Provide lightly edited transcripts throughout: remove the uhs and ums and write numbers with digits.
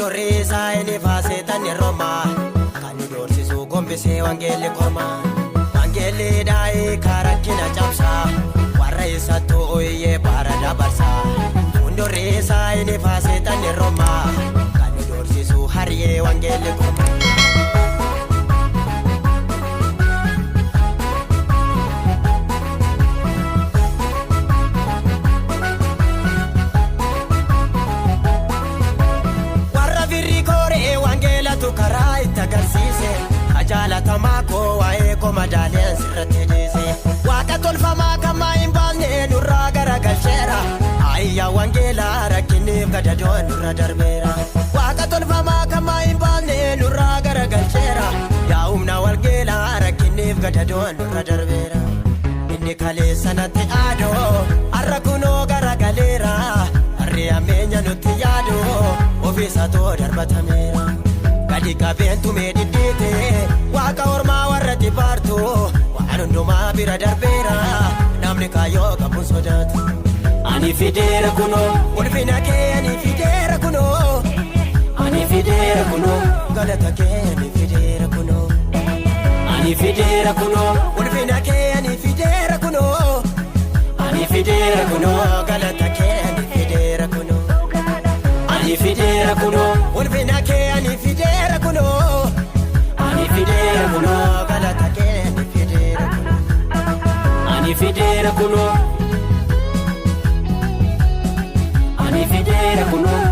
Fuuldurri isaa inni faaseetan roomaa kan nu doorsisu gombisee wangeelli kormaa. Wangeelli daa'ee karakkina cabsaa warra isattuu ooyyee baara dabarsaa. Fuuldurri isaa inni faaseetan roomaa kan nu doorsisu hariyee wangeelli kormaa. Warra firri kooree wangeelatu karaa itti agarsiise. Ajaalatamaa koo waa'ee koo madaaleen sirratti dhiise. Waaqa tolfamaa kan maa hin baasne nurraa garagalcheera. Ayyaa wangeelaa rakkinniif gadadoon nurra darbeera. Waaqa tolfamaa kan maa hin baasne nurraa garagalcheera. Yaa humna wangeelaa rakkinniif gadadoon nurra darbeera. Inni kaleessa natti aadoo har'a kunoo garagaleera. Harri ammeenya nutti yaadoo ofiisatoo darbatameera. Gadi qabeen tumee diddiite waaqa ormaa warra xibaartu waan hundumaa bira darbeera namni kaayyoo qabuun sodaatu. Ani fideera kunoo, Ulfina kee ani fideera kunoo ani fideera kunoo, galata kee ani fideera kunoo. ani fideera kunoo, Ulfina kee ani fideera kunoo ani fideera kunoo, galata kee ani fideera kunoo. ani fideera kunoo, Ulfina kee ani fideera kunoo ani fideera kunoo, galata kee ani fideera kunoo. ani fideera kunoo, ani fideera kunoo,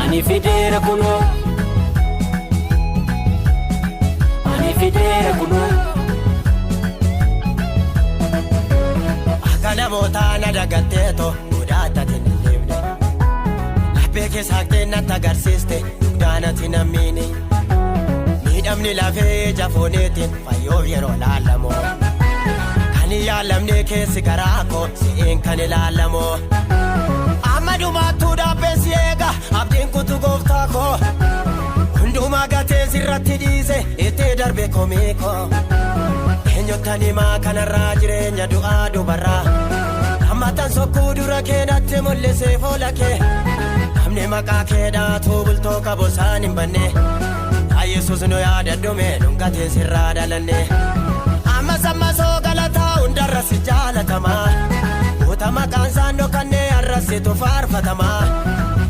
ani fideera kunoo, ani fideera kunoo. Akka namootaa na dagatteeto godaattate hin deemne. Laphee keessaaktee natti agarsiiste dugdaanatti nammiini. Miidhamni lafee jafooneetiin fayyoof yeroo laalamoo. Kan hin yaalamne keessi garaa koo si'iin kan ilaalamoo. Amma dhumaattuu dhaabbeen si eega abdiin kutu gooftaa koo. Hundumaa gatee sirratti dhiise itti darbe komii koo. Eenyutan himaa kanarraa jireenya du'aa dubarraa. Hammatan sokkuu dura kee natti mul'isee fuula kee. Namni maqaa kee dhaatu bultoo qabu isaan hin banne. Yaa Yesuus nu yaadadhume dhungateen sirraa dhalanne. Ammas ammasoo galataa hundarra si jaalatamaa. Goota maqaan isaan dhokannee har'asitu faarfatamaa.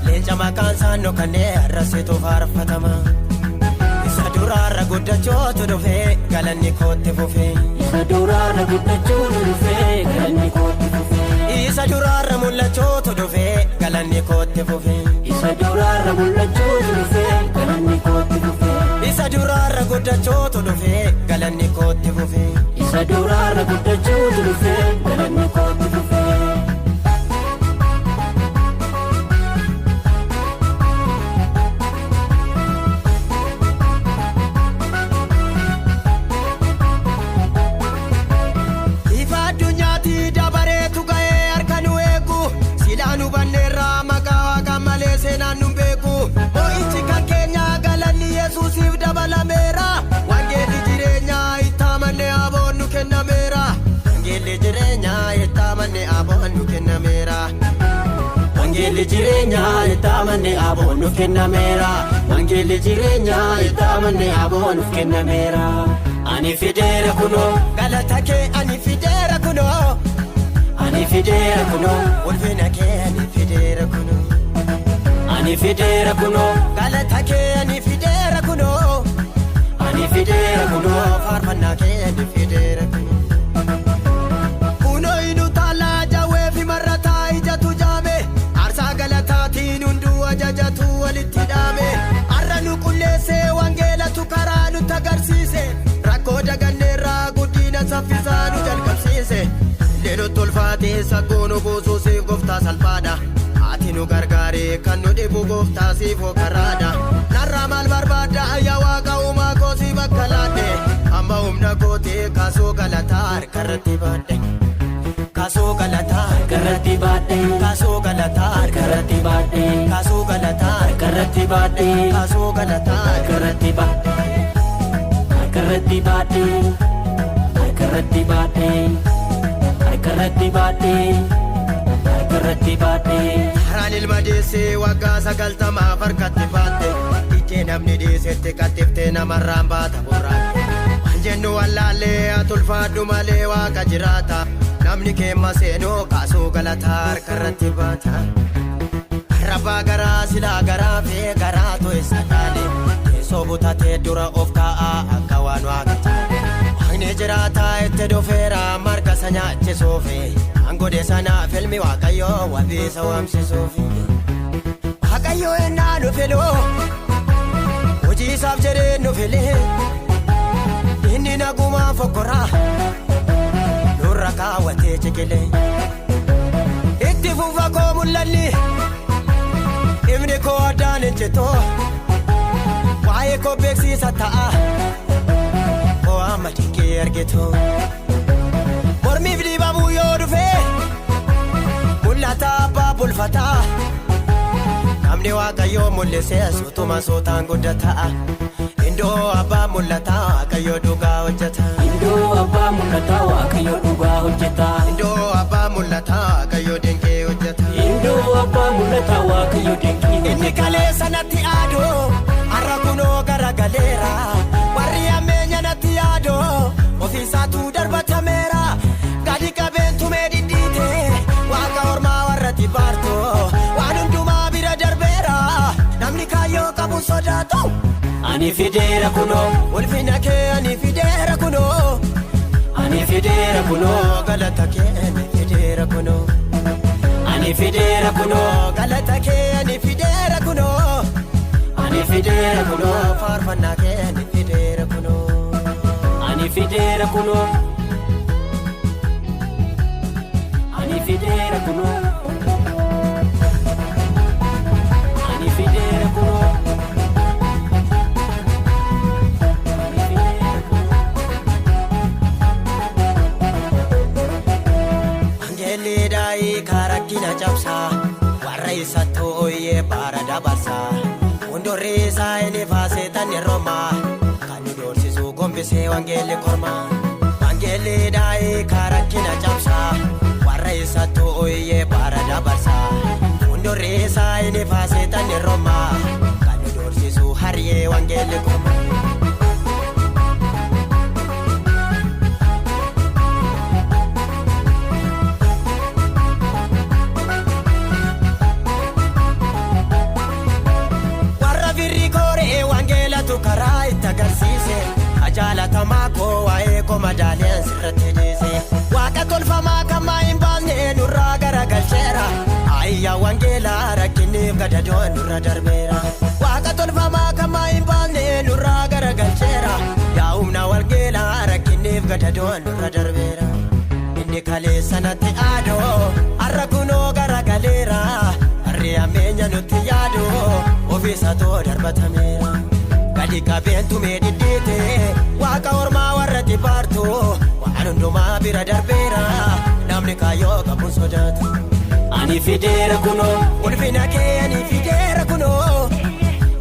Leenca maqaan isaan dhokannee har'asitu faarfatamaa. Isa duraarra guddachuutu dhufee galanni kootti fufee. Isa duraarra guddachuutu dhufee galanni kootti fufee. Isa duraarra mul'achuutu dhufee galanni kootti fufee. Isa duraarra mul'achuutu dhufee galanni kootti fufee. Isa duraarra guddachuutu dhufee galanni kootti fufee. Isa duraarra guddachuutu dhufee galanni kootti fufee. Ifa addunyaatti dabareetu ga'ee harka nu eegu. Silaa nu banneerraa maqaa waaqaa malee seenaan nu beeku. Mo'ichi kan keenya galanni Yesuusiif dabalameera. Wangeelli jireenyaa itti amanne aboon nu kennameera. Wangeelli jireenyaa itti amanne aboon nu kennameera. Wangeelli jireenyaa itti amanne aboon nuuf kennameera. Wangeelli jireenyaa itti amanne aboon nuuf kennameera. Ani fideera kunoo, Galata kee ani fideera kunoo. ani fideera kunoo, Ulfina kee ani fideera kunoo. ani fideera kunoo, Galata kee ani fideera kunoo. ani fideera kunoo, Faarfannaa kee ani fideera kunoo. Kunoo inu taalaa jawwee fi marrataa ijatu jaame. Aarsaa galataatiin hunduu ajajatu walitti dhaame. Har'a nu qulleessee wangeelatu karaa nutti agarsiise. Rakkoo daganneerraa guddina saffisaa nu jalqabsiise. Illee nutti ulfaatee saggoo nu buusuu siif gooftaa salphaadha. Ati nu gargaaree kan nu dhibu gooftaa siif karaadha. Narraa maal barbaadda yaa waaqa uumaa koo si bakka laadhe. Amma humna kootee kaasuu galataa harkarratti baadhe. Kaasuu galataa harkarratti baadhe, kaasuu galataa harkarratti baadhe, kaasuu galataa harkarratti baadhe, kaasuu galataa harkarratti baadhe, harkarratti baadhe, harkarratti baadhe, harkarratti baadhe, harkarratti baadhe. Karaan Haannaan ilma deessee waggaa 90 harkatti baatte. Ijjee namni deessetti kattiftee namarraan baata borraatte. Waan jennu wallaallee ati ulfaadhu malee waaqa jiraata. Namni keemma seenuu kaasuu galataa harka irratti baata. Rabbaa garaa silaa garaa fi garaatu isa dhaale. Teessoo butatee dura of kaa'aa akka waan waaqa taane. Waaqni jiraataa itti dhufeera marga isa nyaachisuufi. Aangodhe sanaaf ilmi Waaqayyoo wabii isa waamsisuufi. Waaqayyoo ennaa nu filuu hojii isaaf jedhee nu filee. Inni nagumaa fokkoraa nurra kaawwatee ciqilee. Itti fufa koo mul'anni ifni koo addaan hin citoo. Waa'ee koo beeksisa ta'a koo amma dinqii argitu. Mormiif dhiibamuu yoo dhufee mul'ata abbaa bulfataa. Namni Waaqayyoo mul'isee suutuma suutaan guddataa. Indoo abbaa mul'ataa Waaqayyoo dhugaa hojjeta. Indoo abbaa mul'ataa Waaqayyo dhugaa hojjeta. Indoo abbaa mul'ataa Waaqayyoo dinqii hojjeta. Indoo abbaa mul'ataa Waaqayyo dinqii Inni hojjeta. kaleessa natti yaadu har'a kunoo garagaleera. Warri ammeenya natti yaadu ofiisaatu darbatameera. Gadi qabeen tumee dhidhiite waaqa ormaa warra xibaartu waan hundumaa bira darbeera. Namni kaayyoo qabu sodaatu. Ani fideera kunoo, Ulfina kee ani fideera kunoo. ani fideera kunoo, Galata kee ani fideera kunoo. ani fideera kunoo, Galata kee ani fideera kunoo. ani fideera kunoo, Faarfannaa kee ani fideera kunoo. ani fideera kunoo. Ani fideera kunoo. Ani fideera kunoo. Ani fideera kunoo. Wangeelli daa'ii karakkina cabsaa warra isatti ooyee baara dabarsaa. Hundurri isaa inni faasetan roomaa kan nu doorsisu gombisee wangeelli kormaa. Wangeelli daa'ii karakkina cabsaa warra isatti ooyee baara dabarsaa. Hundurri isaa inni faasetan roomaa kan nu doorsisu hariyee wangeelli kormaa. Warra firri kooree wangeelatu karaa itti agarsiise. Ajaalatamaa koo waa'ee koo madaaleen sirratti dhiise. Waaqa tolfamaa kan maa hin baasne nurraa garagalcheera. Ayyaa wangeelaa rakkinniif gadadoon nurra darbeera. Waaqa tolfamaa kan maa hin baasne nurraa garagalcheera. Yaa humna wangeelaa rakkinniif gadadoon nurra darbeera. Inni kaleessa natti aadoo har'a kunoo garagaleera. Harri ammeenya nutti yaadu ofiisatoo darbatameera. Gadi qabeen tumee dhidhiite waaqa ormaa warra xibaartu waan hundumaa bira darbeera. Namni kaayyoo qabu sodaatu. Ani fideera kunoo, Ulfina kee ani fideera kunoo.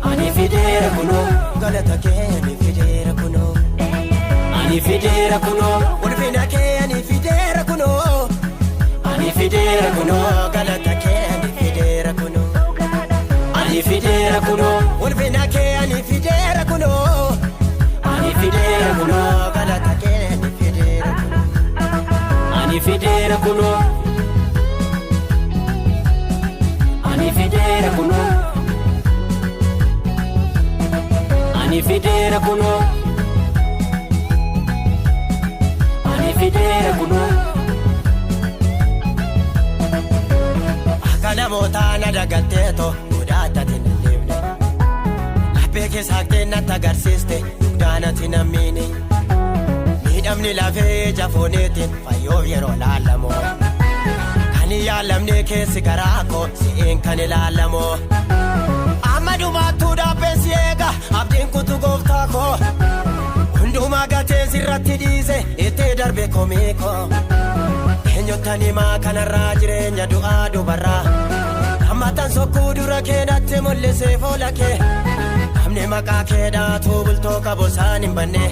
ani fideera kunoo, Galata kee ani fideera kunoo. ani fideera kunoo, Ulfina kee ani fideera kunoo. ani fideera kunoo, Galata kee ani fideera kunoo. ani fideera kunoo, Ulfina kee ani fideera kunoo. ani fideera kunoo, Galata kee ani fideera kunoo. ani fideera kunoo. Ani fideera kunoo. Ani fideera kunoo. Ani fideera kunoo. Akka namootaa na dagatteeto godaatatti na deemne. Laphee keessaaktee natti agarsiiste dugdaanatti na miine. Miidhamni lafee jafooniitiin fayyoof yeroo laalamoo. Kan hin yaalamne keessi garaa koo si'iin kan ilaalamoo. Amma dhumaattuu dhaabbeen si eega abdiin kutu gooftaa koo. Hundumaa gatee sirratti dhiise itti darbe komii koo. Eenyutan himaa kanarraa jireenya du'aa dubarraa. Hammatan sokkuu dura kee natti mul'isee fuula kee. Namni maqaa kee dhaatu bultoo qabu isaan hin banne.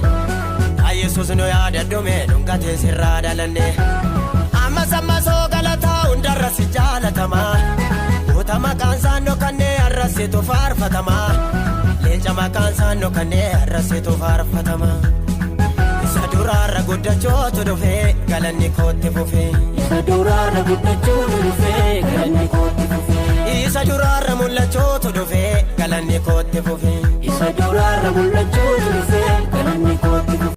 Yaa Yesuus nu yaadadhume dhungatee sirraa dhalanne. Ammas ammasoo galataa hundarra si jaalatamaa. Guutama Har'asitu faarfatama. Leenca maqaan saannoo kanneen har'asitu faarfatama. Isa duraarra guddachuutu dhufee galanni kootti fufee. Isa duraarra guddachuutu dhufee galanni kootti fufee. Isa duraarra mul'achuutu dhufee galanni kootti fufee. Isa duraarra mul'achuutu.